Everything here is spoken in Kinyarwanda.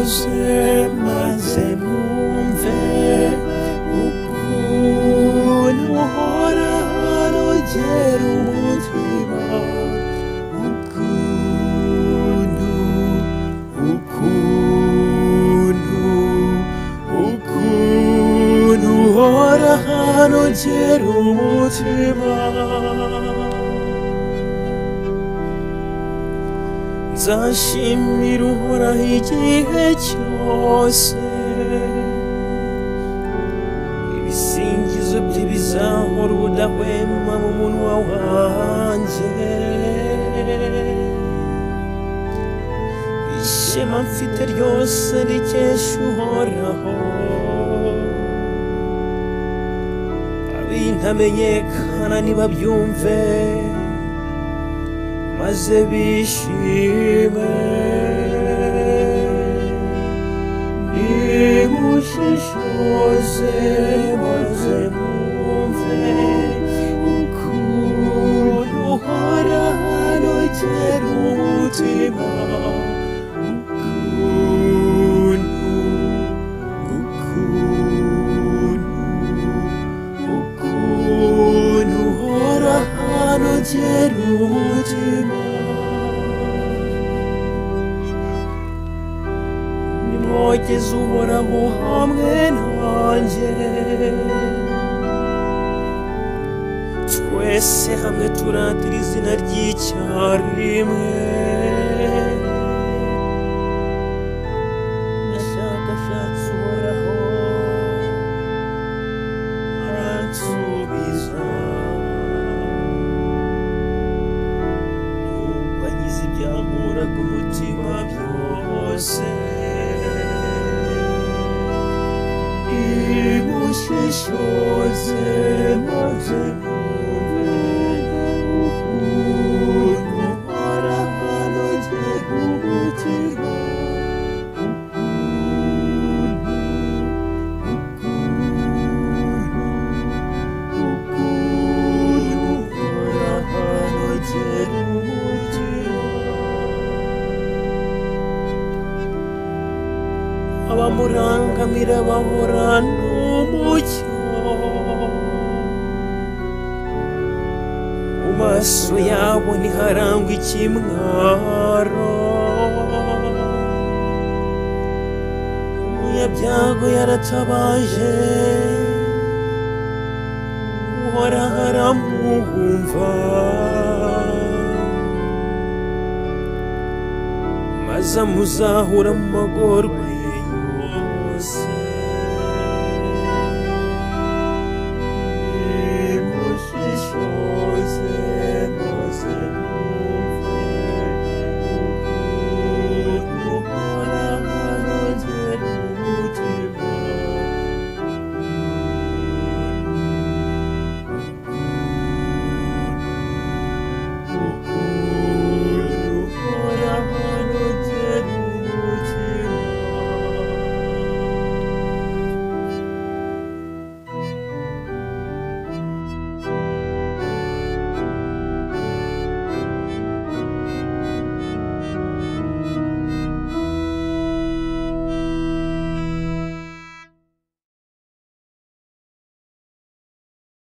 Nimushishoze maze mwumve ukuntu Uhoraho anogera umutima, ukuntu, ukuntu, ukuntu Uhoraho anogera umutima. Nzashimira Uhoraho igihe cyose, ibisingizo bye bizahora ubudahwema mu munwa wanjye. Ishema mfite ryose rikesha Uhoraho, abintamenyekana nibabyumve maze bishime. Nimushishoze maze mwumve ukuntu Uhoraho anogera umutima, ukuntu, ukuntu, ukuntu Uhoraho anogera umutima. Nimwogeze Uhoraho hamwe nanjye, twese hamwe turatira izina ry'icyarimwe. Nashakashatse Uhoraho aransubiza, nubwo ankiza ibyankuraga umutima byose. Nimushishoze maze mwumve ukuntu Uhoraho anogera umutima, ukuntu, ukuntu, ukuntu Uhoraho anogera umutima. Abamurangamira bahorana umucyo, mu maso yabo ntiharangwa ikimwaro. Umunyabyago yaratabaje, Uhoraho aramwumva, maze amuzahura mu magorwa